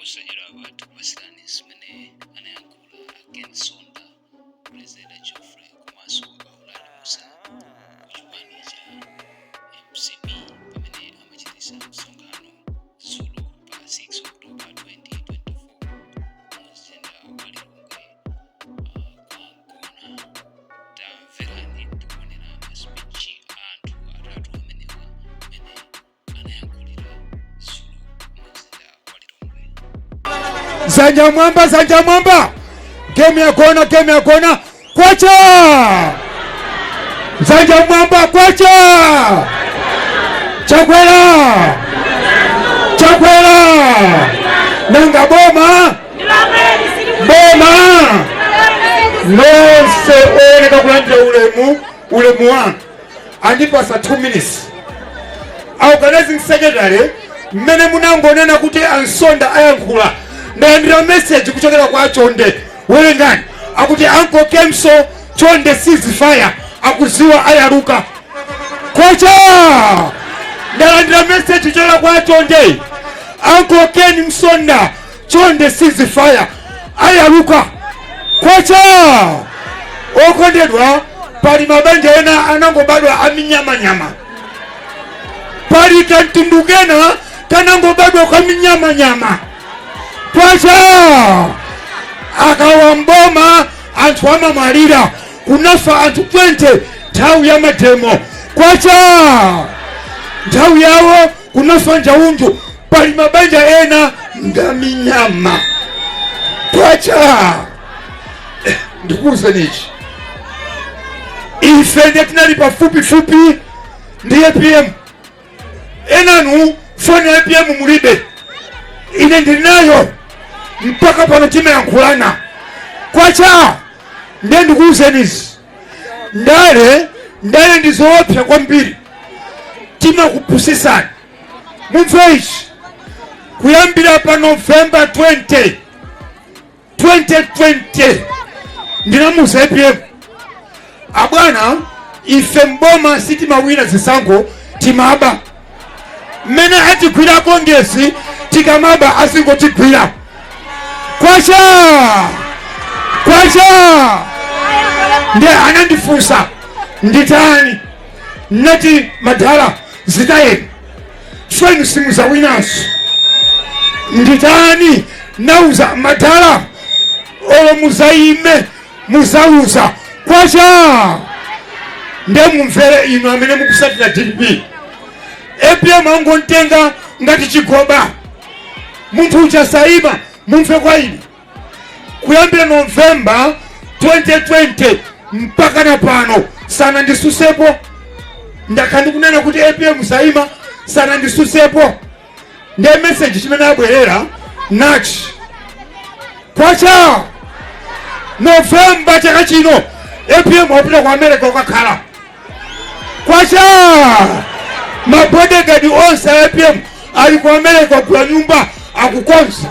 Posachedwapa tikupatsirani zimene anayankhula a Ken Msonda, Grezelder Geoffrey komanso a Uladi Mussa ku chipani cha MCP pamene amachititsa msonkhano dzulo pa 6 October 2024 mu mzinda wa Lilongwe kwa Mgona. Tamverani ndikuonera maspeech a anthu atatu amenewa amene anayankhulira dzulo mu mzinda wa Lilongwe. Zanja mwamba, zanja mwamba, game yagona, game yagona. Kwacha! Zanja mwamba, kwacha! Chakwera, Chakwera! Nanga boma, boma lonse ooneka kulandira ulemu, ulemu wanu. Andipasa 2 minutes. Organizing secretary, mmene munangonena kuti a Msonda ayankhula, ndalandira message kuchokera kwa Chonde. Werengani, akuti Uncle Kemso, chonde ceasefire, akuziwa ayaluka. Kwacha! Ndalandira message kuchokera kwa Chonde, Uncle Ken Msonda, chonde ceasefire, ayaluka. Kwacha! Okondedwa, pali mabanja ena anangobadwa aminyamanyama, pali kamtundu kena kanangobadwa kaminyamanyama. Kwacha! Akawamboma anthu amamwalira, kunafa anthu 20 nthawi ya mademo. Kwacha! Nthawi yawo kunafa njaunju. Pali mabanja ena ngaminyama. Kwacha! Ndikuwuzeni ichi, ife ndiye tinali pafupifupi ndi APM. Enanu foni ya APM mulibe, ine ndili nayo mpaka pano, timayankhulana. Kwacha! Ndiye ndikuwuzeni izi, ndale, ndale ndi zoopsa kwambiri, timakupusisani. Mumve ichi, kuyambira pa November 20 2020 ndinamuza APM, abwana, ife mboma sitimawina zisankho, timaba. Mmene atigwira Kongesi, tikamaba azingotigwira. Kwacha! Kwacha! Ndiye anandifunsa nditani, nati madala zitayeni, chifukwa simuzawinanso. Nditani? Nauza madala, olo muzayime muzauza. Kwacha! Ndiye mumvere inu amene mukusatira DPP, APM angontenga ngati chigoba, munthu uja saima. Mumve kwa ine, kuyambira Novemba 2020 mpaka na pano sanandisusepo. Ndakhala ndikunena kuti APM saima, sanandisusepo. Ndiye message chimene abwerera nachi. Kwacha! Novemba chaka chino APM wapita ku America ukakhala. Kwacha! Mabodyguard onse a APM ali ku America, kugula nyumba, akukonza.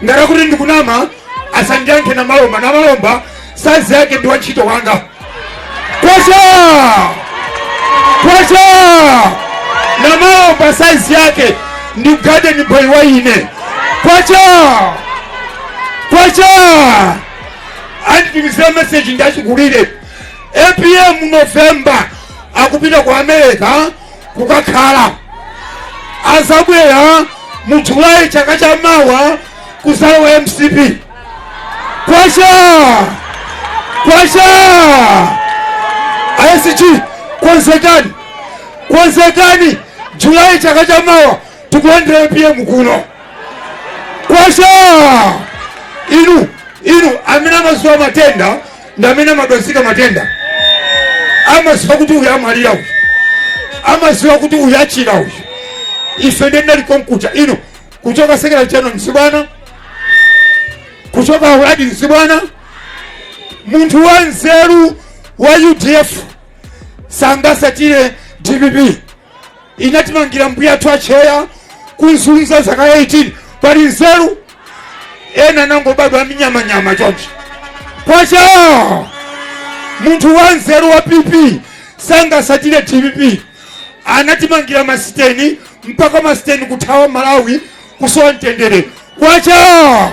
Ngati kuti ndikunama, asandiyankhe na Malomba. Na Malomba size yake ndi wantchito wanga. Kwacha! Kwacha! Na Malomba size yake ndi garden boy wa ine. Kwacha! Kwacha! Anditumizira message ndachikulire, APM November akupita ku America kukakhala, azabwera mu Julayi chaka cha mawa kuzalowa MCP. Kwacha! Kwacha! ISG, konzekani, konzekani, Julayi chaka cha mawa tikulandira APM kuno. Kwacha! Inu, inu amene amaziwa matenda ndi amene amadwazika matenda, amaziwa kuti uyu amwalira, uyu amaziwa kuti uyu achira uyu. Ife ndi ndali konkuja inu, kuchoka secretary general mzibwana, kuchoka Uladi mzibwana. Munthu wa nzeru wa UDF sangasatire DPP. Inatimangira mbuya athu acheya kunzunza zaka 18. Pali nzeru? Ena nangobadwa minyamanyama choncho. Kwacha! Munthu wa nzeru wa PP sangasatire DPP. Anatimangira masiteni mpaka masiteni kuthawa Malawi, kusowa mtendere. Kwacha!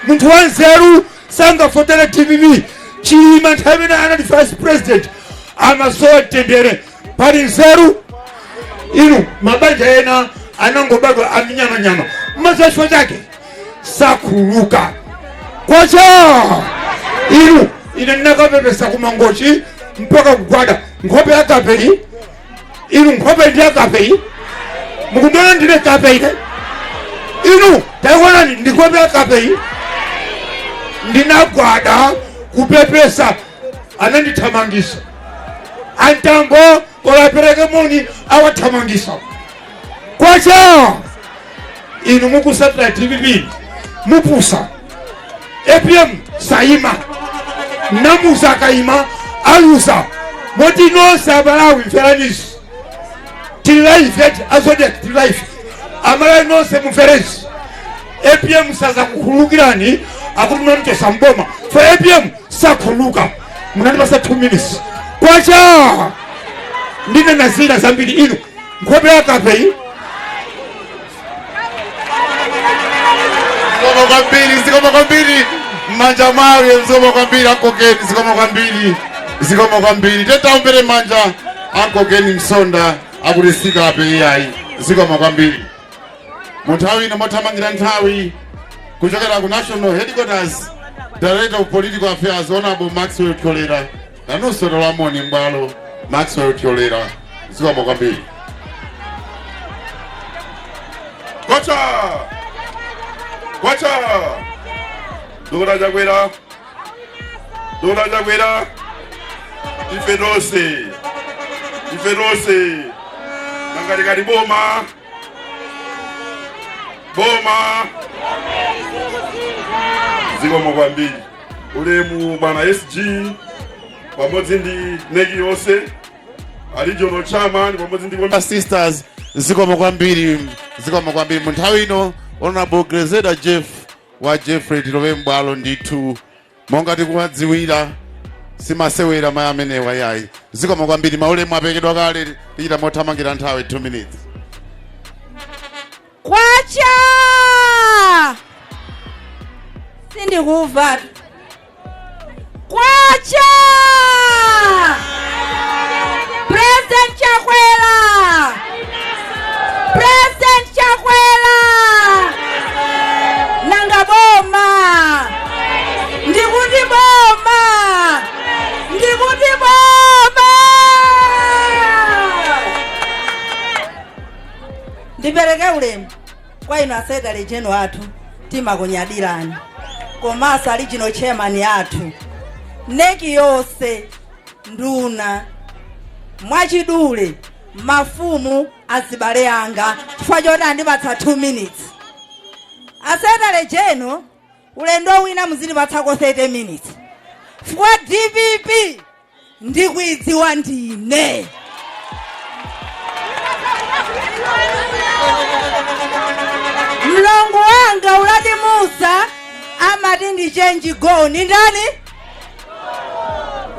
Munthu wanzeru sangavotere DPP. Chilima nthawi imene anali vice president amasowa mtendere. Pali nzeru? Inu, mabanja ena anangobadwa aminyamanyama, mmadziwa chifukwa chake? Sakhululuka. Kwacha! Inu, ine ndinakapepesa kumangochi mpaka kugwada. Nkhope ya kapeyi inu, nkhope ndi ya kapeyi. Mukundiona ndine kape ine? Inu taionani, ndi nkhope ya kapeyi. Ndinagwada kupepesa, anandithamangisa. Antambo olapereke moni, awathamangisa. Kwacha! Inu mukusatira DPP, mupusa. APM sayima, namusa akayima alusa. Moti nonse Amalawi, mferanisi, tili live eti a Zodiak, tili live. Amalawi nonse mumverezi, APM sazakukhululukirani akuti munamchosa mboma for APM sakhululuka. Munandipasa 2 minutes. Kwacha! Ndinena zina zambiri. Inu, nkhope ya kapeyi. Zikomo kwambiri, zikomo kwambiri, m'manja mwawe. Zikomo kwambiri ankokeni, zikomo kwambiri, zikomo kwambiri. Tetaombere manja ankokeni Msonda akuti sikape iyayi. Zikomo kwambiri. Mu nthawi ino, mothamangira nthawi, kuchokera ku National Headquarters, Director of Political Affairs, Honorable Maxwell Tolera, nanunso tolamoni mbwalo. Maxwell Tolera, zikomo kwambiri. Kwacha! Kwacha! Dr. Chakwera! Dr. Chakwera! Ife tonse! Ife tonse! Nangalikali boma! Boma! Zikomo kwambiri. Ulemu bwana SG pamodzi ndi NEC yonse, a regional chairman pamodzi ndi Sisters, zikomo kwambiri, zikomo kwambiri. Mu nthawi ino, Honorable Grezelder Jeff wa Jeffrey, tilowe mbwalo ndithu. Monga tikuwadziwira, simasewera mayi amenewa yayi. Zikomo kwambiri. Maulemu apekedwa kale, tichita mothamangira nthawi, 2 minutes. Kwacha! Sindikuva. Kwacha! President Chakwera! President Chakwera! Nanga boma! Ndikuti boma! Ndikuti boma! Ndipereke ulemu kwa inu a secretary general athu, timakunyadirani, komanso ali regional chairman athu, NEC yonse, nduna, mwachidule mafumu, azibale anga. Chifukwa choti andipatsa 2 minutes, a secretary general, ulendo wina muzitipatsako 30 minutes, chifukwa DPP ndikuidziwa ndine. Mlongo wanga Uladi Musa amati ndi change go ni ndani,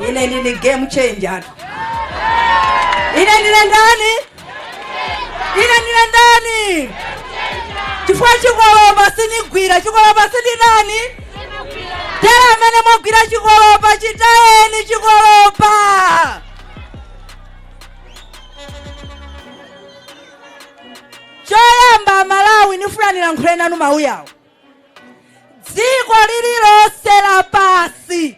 ine ndini game changer. Ine ndine ndani? Ine ndine ndani? Chifukwa chikolopa sinigwira, chikolopa sindinani tera. Amene mwagwira chikolopa, chitayeni chikolopa. Choyamba, Malawi, nifulanira nkhule nanu mawu yawo. Dziko lililonse lapasi,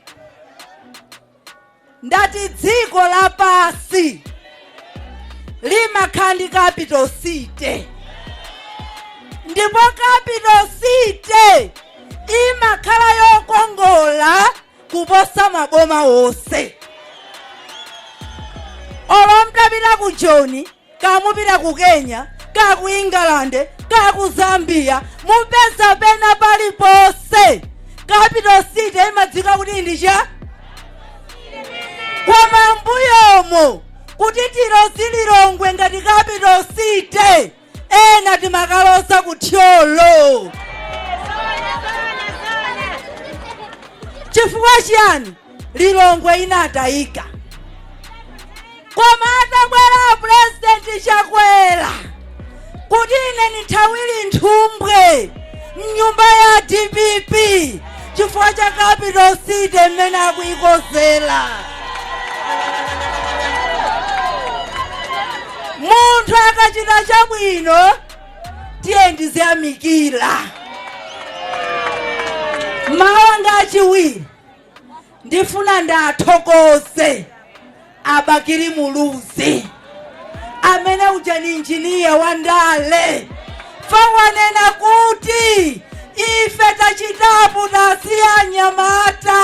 ndati dziko lapasi, limakhala ndi capital city, ndipo capital city imakhala yokongola kuposa maboma wonse. Olo mtapita ku Joni, kamupita ku Kenya, ka ku England, ka ku Zambia, mupeza pena paliponse capital city imadziwika kuti ndi cha. Koma mbuyomo, kuti tilozi Lilongwe ngati capital city, ena timakaloza kuthyolo. Chifukwa chiyani? Lilongwe inatayika. Koma atabwera Purezidenti Chakwera kuti ine nithawiri nthumbwe mnyumba. mnyumba ya DPP chifukwa cha Capital City mmene akuikozera. Munthu akachita chabwino tiye ndiziyamikira. Mawu anga achiwiri, ndifuna ndathokoze Abakili Muluzi amene uja ni injiniya wa ndale. Fawanena kuti ife tachitapo, tasiya anyamata.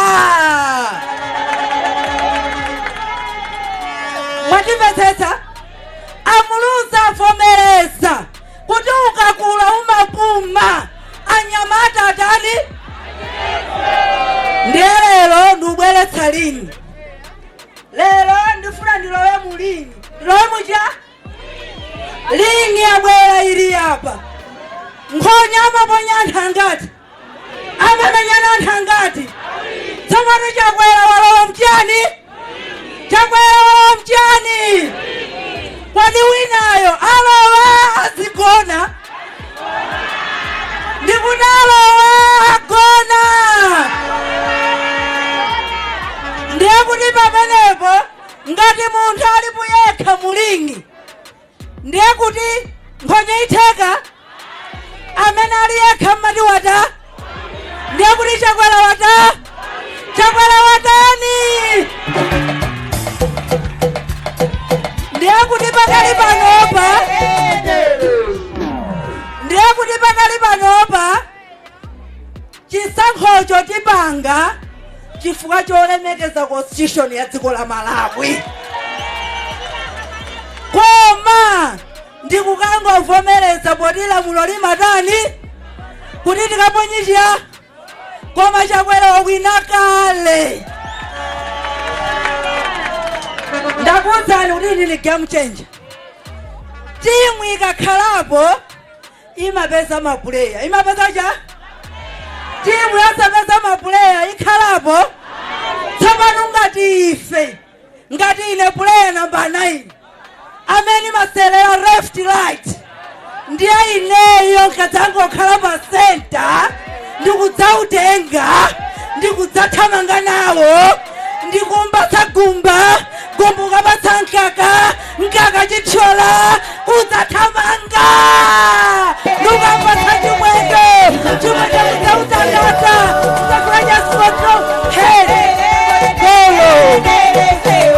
Mwatimvetsetsa? Amuluzi avomereza kuti ukakula umapuma. Anyamata atani? Ndiye lero ndibweretsa ring. Lero ndifuna ndilowe mu ring. Ndilowe mucha ring yabwera ili apa. Nkhonya amaponya anthu angati? Amamenyana anthu angati? Tsopano Chakwera walowa mchani? Chakwera walowa mchani? Kwani winayo alowa azigona? Ndikuti alowa agona. Ndiye kuti pamenepo ngati munthu alipo yekha mu ring, ndiye kuti nkhonya itheka. Amene ali yekha mmati wata. Ndiye kuti Chakwera wata. Chakwera watani? Ndiye kuti pakali panopa, ndiye kuti pakali panopa chisankhocho tipanga chifukwa cholemekeza constitution ya dziko la Malawi, koma ndikukangovomereza poti lamulo limatani kuti tikaponyichira. Koma Chakwera wawina kale. Ndakuwuzani kuti ndili game changer. Timu ikakhalapo imapeza ma player, imapeza cha timu yosapeza ma player ikhalapo. Tsopano ngati ife, ngati ine player number 9 amene imaselera left, right, ndiye ineyo nkadzangokhala pa center, ndikudzautenga, ndikudzathamanga nawo, ndikumpatsa gumba, gumba ukapatsa mkaka, mkaka chithyola, kudzathamanga ndikukampatsa Chimwendo, Chimwendo kudzautangata, kudzakula cha control, head, golo.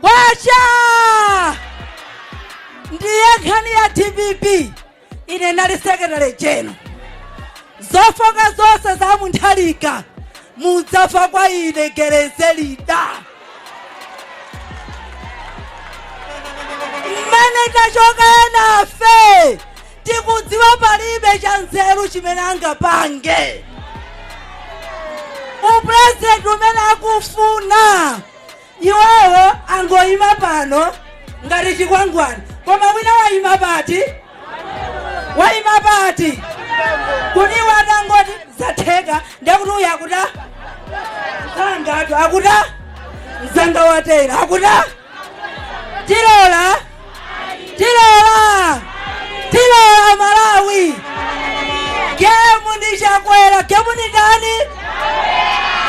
Kwacha! Ndiye nkhani ya DPP, ine nali secretary general. Zofoka zonse za Mutharika mudzafa kwa ine Grezelder. Mmene tachoka enafe tikudziwa palibe cha nzeru chimene angapange. Upurezidenti umene akufuna iwowo, angoyima pano ngati chikwangwani, koma wina wayima pati? Wayima pati? Kuti watangoti zatheka, ndekuti uyu akuta mzanga atu, akuta mzanga watera, akuta tilola, tilola, tilola Malawi. Game ndi Chakwera. Game ni ndani?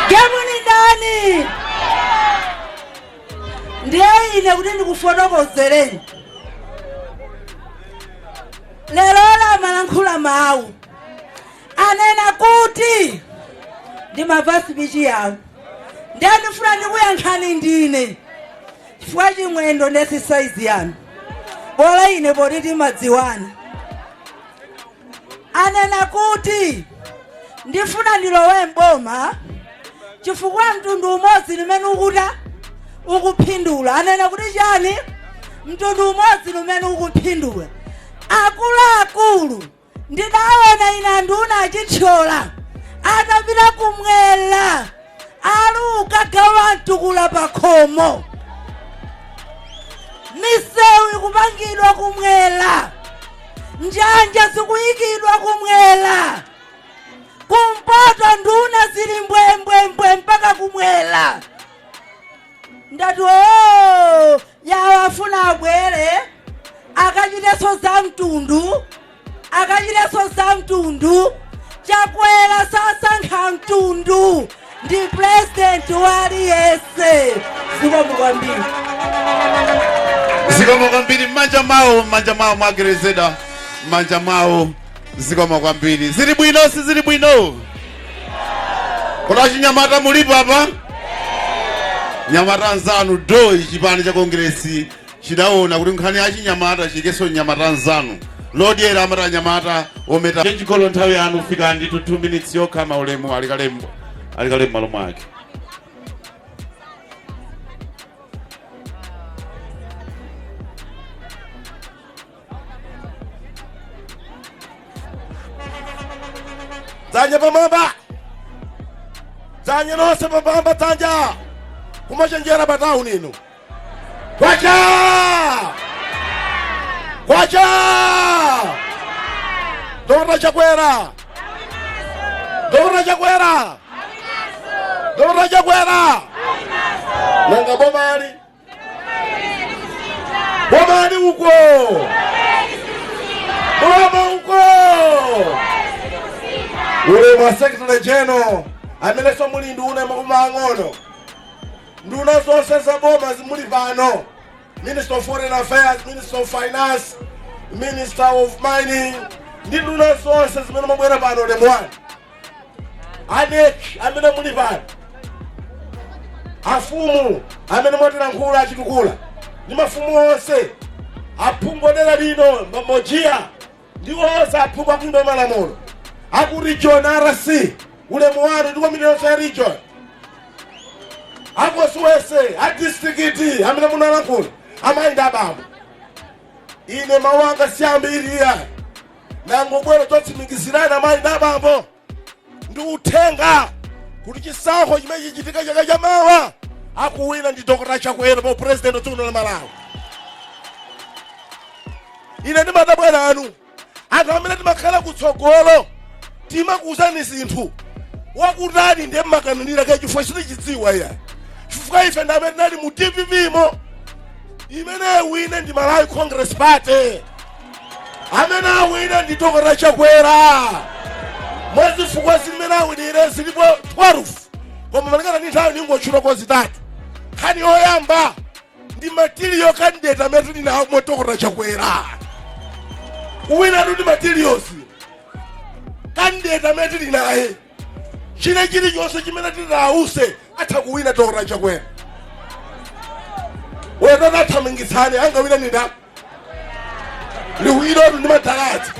Game ni ndani? Ndiye ine kuti ndikufotokozereni, lero lamalankhula mawu, anena kuti ndimamva speech yawo, ndiye ndifuna ndikuyankhani ndine, chifukwa Chimwendo ndesi size yanu, bola ine poti timadziwana. Anena kuti ndifuna ndilowe mboma chifukwa mtundu umodzi limene ukuta ukuphindula. Anena kuti chani? Mtundu umodzi limene ukuphindula. Akuluakulu, ndidaona ine nduna achithyola atapita kumwera ali ukagawa mtukula pa khomo. Misewu ikupangidwa kumwera, njanja zikuyikidwa kumwera, kumpoto nduna zili mbwembwembwe mpaka kumwera. Ndati oo, yawo afuna abwere akachiteso za mtundu, akachiteso za mtundu. Chakwera sasankha mtundu, ndi president wa aliyense. Zikomo kwambiri. Zikomo kwambiri. M'manja mwawo, m'manja mwawo mwa Grezelder, m'manja mwawo. Zikomo kwambiri. Zili bwino, si zili bwino? Kodi achinyamata mulipo apa? Nyamata nzanu doi, chipani cha Kongresi chidaona kuti nkhani ya achinyamata chikenso nyamata nzanu lodyera amati anyamata ometa chikolo. Nthawi yanu fika ndithu 2 minutes yokha. Maulemu alikalembo alikale m'malo mwake. Dzanja pamwamba, dzanja nonse pamwamba, dzanja kumachenjera pa tawuni ino. Kwacha, kwacha! Dr Chakwera, Dr Chakwera, Dr Chakwera! Nanga bomali, bomali uko, boma uko! Ulemu wa Secretary General amenenso muli nduna makumi ang'ono, nduna zonse za boma zimuli pano, Minister of Foreign Affairs, Minister of Finance, Minister of Mining ndi nduna zonse zimene mwabwera pano, ulemu wanu. A NEC amene muli pano, afumu amene mwatilankhula achitukula ndi mafumu onse, aphungu dera lino mamojiya ndi onse aphungu akunyumba malamulo aku region RC, ulemu wanu, ndi komiti yonse ya region, akosiwese a district amene munalankhula, amayi ndi abambo, ine mawu anga si ambiri. Nangobwera totsimikizirana, amayi ndi abambo, ndi uthenga kuti chisankho chimene chichitika chaka chamawa, akuwina ndi Dr Chakwera pa president wa dziko la Malawi. Ine ndimadabwa anu anthu amene timakhala kutsogolo, timakuuzani zinthu wakutali, ndiye mmakananira ke chifukwa sitichidziwa iya, chifukwa ife ndi amene tinali mu DPP mo. Imene awine ndi Malawi Congress Party, amene awine ndi Dr Chakwera. Mwazifukwa zimene awinire zilipo 12, koma malingana ndi nthawi ningotchulako zitatu. Nkhani yoyamba ndi material candidate amene tili nawo mwa Dr Chakwera. Kuwinatu ndi materials candidate amene tili naye, china chilichonse chimene titawuse atha kuwina Dr Chakwera. Wetata athamangitsane, angawina ninda liwirotu ndi madalati.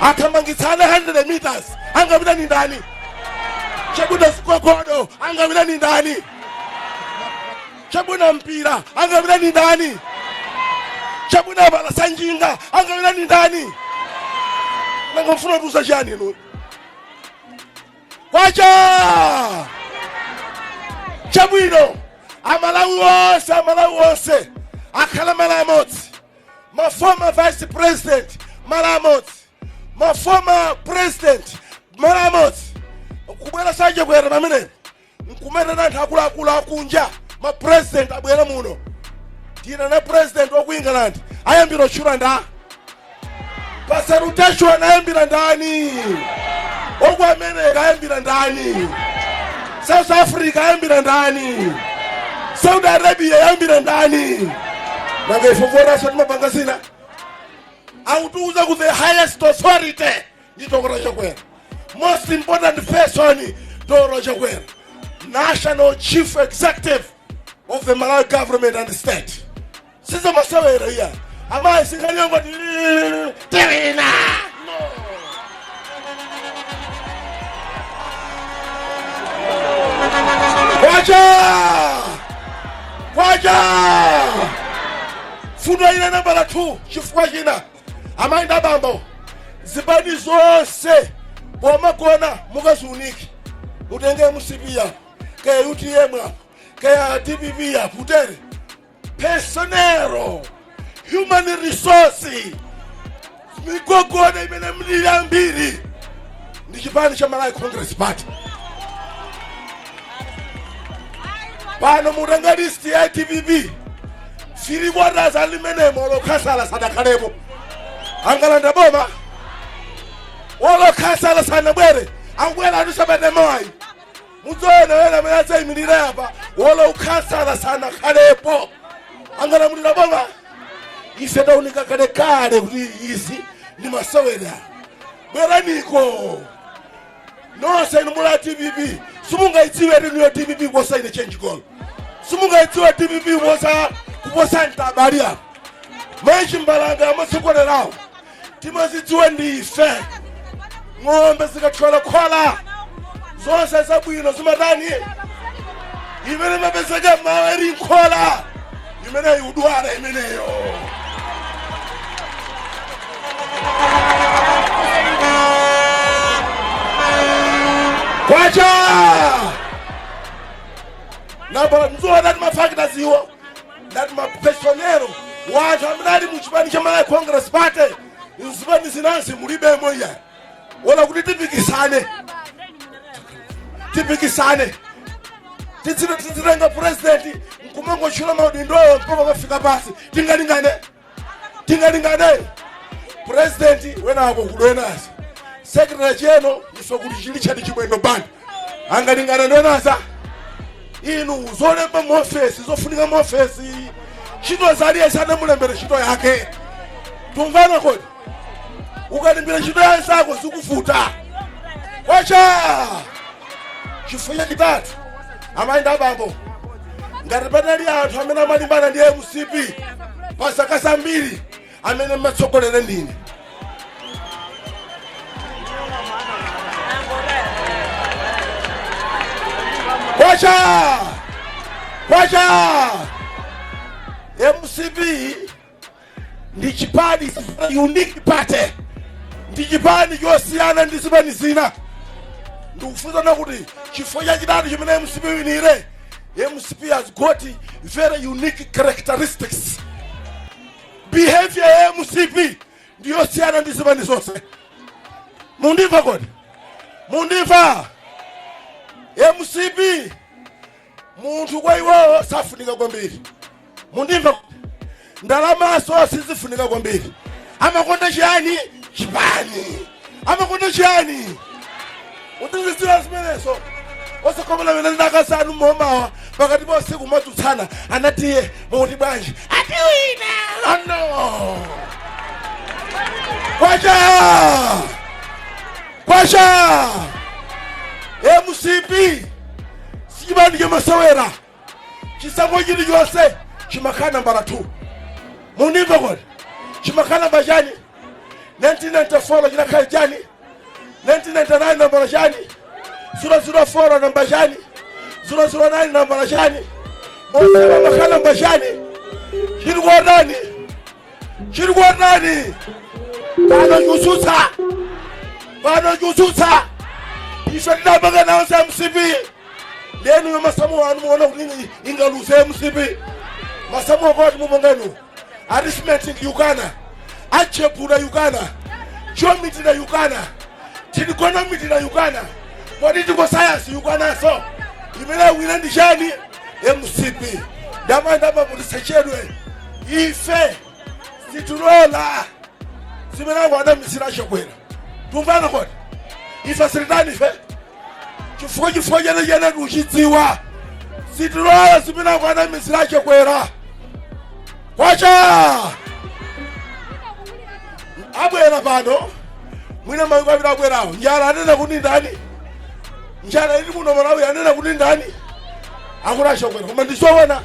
Athamangitsane 100 meters, angawina ni ndani? Chabwino, sikokodo angawina ni ndani? Chabwino, mpira angawina ni ndani? Chabwino, balasanjinga angawina ni ndani? Nanga mfuna tuza chani inu? Kwacha! Chabwino, Amalawi onse, Amalawi onse akhala mala amodzi, ma former vice president mala amodzi, ma former president mala amodzi, kubwera sachakwera pamenepo nkumeta anthu akuluakulu akunja. Ma president abwera muno, tina na president wa ku England ayambira otchula nda pa salutation, ayambira ndani? Oku America ayambira ndani? South Africa ayambira ndani? Saudi Arabia ayambira ndani? Nanga ife voraso timapanga zina? Akutiuza ku the highest authority ndi Dr Chakwera, most important person Dr Chakwera, national chief executive of the Malawi government and state. Sizamasewera iya, amayi, sinkhani tiwina, no. Kwacha, kwacha! Fundo ine nambala 2, chifukwa china, amayi ndi abambo, zipani zonse pomagona mukaziunike, mutenge MCP yapo, kaya UTM yapo, kaya DPP yapo, utere. Personnel, human resource, migogode imene mlili ambiri ndi chipani cha Malawi Congress Party. Pano mutenga list ya DPP, three quarters alimenemo olokhasala sadakhalepo, angalanda boma? Olokhasala sanabwere, akubwera atusabatemoayi. Mudzoona wena amene adzayimirira apa, wolo ukhasala sanakhalepo, angalamulira boma? Ife taunika kalekale kuti izi ndi masewera. Bweraniko nonse inu mula DPP. Simungayidziwe inuyo DPP kuposa ine Change Goal. Simungayidziwe DPP kuposa mtabali apa mayi Chimbalanga amatsogolerawo. Timazidziwe ndi ife. Ng'ombe zikathyola khola, zonse zabwino zimatani? Imene mapezeka mawa ili nkhola imeneyo udwala imeneyo. Kwacha nambala mzuwa ndati mafactors iwo, ndati mapersonnel wanthu amene ali muchipani cha Malawi Congress Party, mzipani zinansi mulibemo iya. Wona kuti tipikisane, tipikisane, tizitenga president nkumangotchula maudindoyo mpaka pafika pasi. Tingalingane? Tingalingane? President wenako kudwenasa, secretary general ife kuti chili chati Chimwendo Banda, angalingana ndwenasa? Inu, zolemba muofesi, zofunika muofesi, ntchito zaliyense anamulembera ntchito yake. Tumvana kodi? Ukalimbira ntchito ya zako zikuvuta. Kwacha! Chifukwa chachitatu, amayi ndi abambo, ngati panali anthu amene amalimbana ndi MCP pa zaka zambiri, amene mmatsogolera ndine. Kwacha! Kwacha! MCP ndi chipani unique party, ndi chipani chosiyana ndi zipani zina. Ndikufunzana kuti chifukwa chachitatu chimene MCP winire, MCP has got very unique characteristics. Behavior ya MCP ndiyosiyana ndi zipani zonse. Mundimva kodi? Mundimva? MCP munthu kwa iwowo safunika kwambiri. Mundimva? Ndalamaso sizifunika kwambiri. Amakonda chiyani? Chipani. Amakonda chiyani? Mutizidziwa zimenezo. Osakhomela mene ndakasanu momawa pakati pa usiku madzutsana, anatiye mukuti bwanji, atiwina ano. Kwacha! Kwacha! MCP sichipani chamasewera. Chisankho chilichonse chimakhala nambala 2. Mundimva kodi? Chimakhala namba chani? 1994 chinakhala chani? 1999 nambala chani? 004 namba chani? 009 nambala chani? Mosema makhala namba chani? Chili kuotani? Chili kuotani? Pano chikutsutsa, pano chikutsutsa. Ife tidapanga nawo za MCP. Ndenu masamu anu muona kuti ingaluze MCP? Masamu akoti mupangenu arithmetic yukana, algebra yukana, geometry yukana, trigonometry yukana, political science yukanaso. Imene wina ndi chani? MCP. Ndamandama kuti sachedwe. Ife sitilola zimene akwanamisira Chakwera. Tumvana kodi? Ife silitani ife chifukwa chene chene tikuchidziwa. Sitilola zimene akwanamisira Chakwera. Kwacha! Abwera pano mwina mayiko apita abwerawo, njala anena kuti ndani? Njala ili muno Malawi anena kuti ndani? Akuti aChakwera. Koma ndizoona,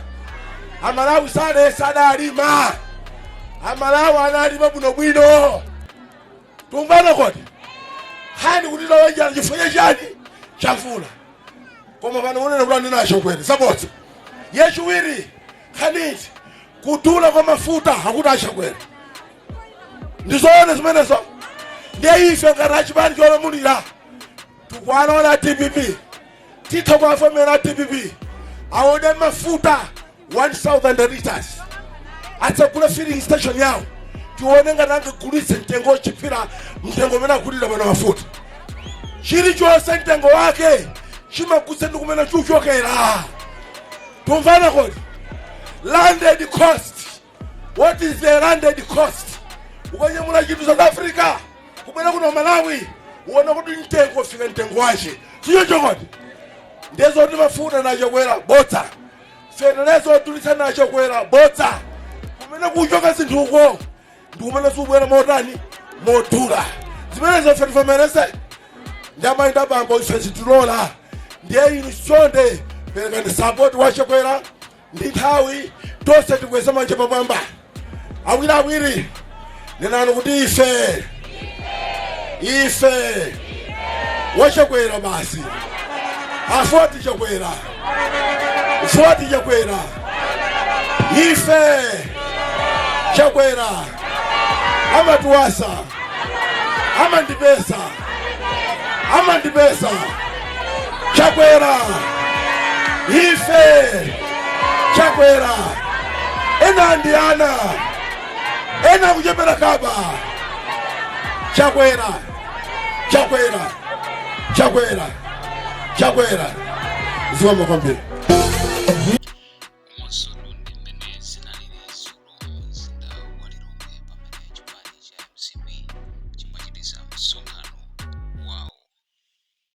Amalawi salesa adalima, Amalawi analima bwinobwino. Tumvana kodi? Hani kuti tawa njala chifukwa chani? Chamvula. Koma pano unena kuti anena aChakwera, zabodza. Yachiwiri khaniti, kudula kwa mafuta akuti aChakwera. Ndizoona zimenezo? Ndiye ife ngati achipani cholamulira tikuwalola DPP, titha kuwavomera DPP aone mafuta 1000 liters. Atsegule filling station yawo, tione ngati angagulitse mtengo wochipira mtengo umene agulira pano mafuta. Chilichonse mtengo wake chimagutsa ndi kumene chuchokera. Tumvana kodi? Landed cost. What is the landed cost? Ukanyamula chinthu South Africa kubwera kuno Malawi, uona kuti mtengo ufika mtengo wache, sichoncho kodi? Ndezoti mafuta nachokwera, bodza. Fetereza odulitsa nachokwera, bodza. Kumene kuchoka zinthuko ndi kumene zikubwera motani? Modula. Zimenezo ife tivomereze? Ndi amayi ndi abambo, ife sitilola. Ndiye inu chonde perekani support wachakwera ndi nthawi. Tonse tikweze manja pamwamba awiriawiri, nenani kuti ife, ife wachakwera basi. Afoti Chakwera, foti Chakwera, ife Chakwera amatiwasa, amandipesa, amandipesa Chakwera. Ife Chakwera, ena ndi ana, ena kuchepera kaba. Chakwera, Chakwera, Chakwera, Chakwera. Zikomo kwambiri.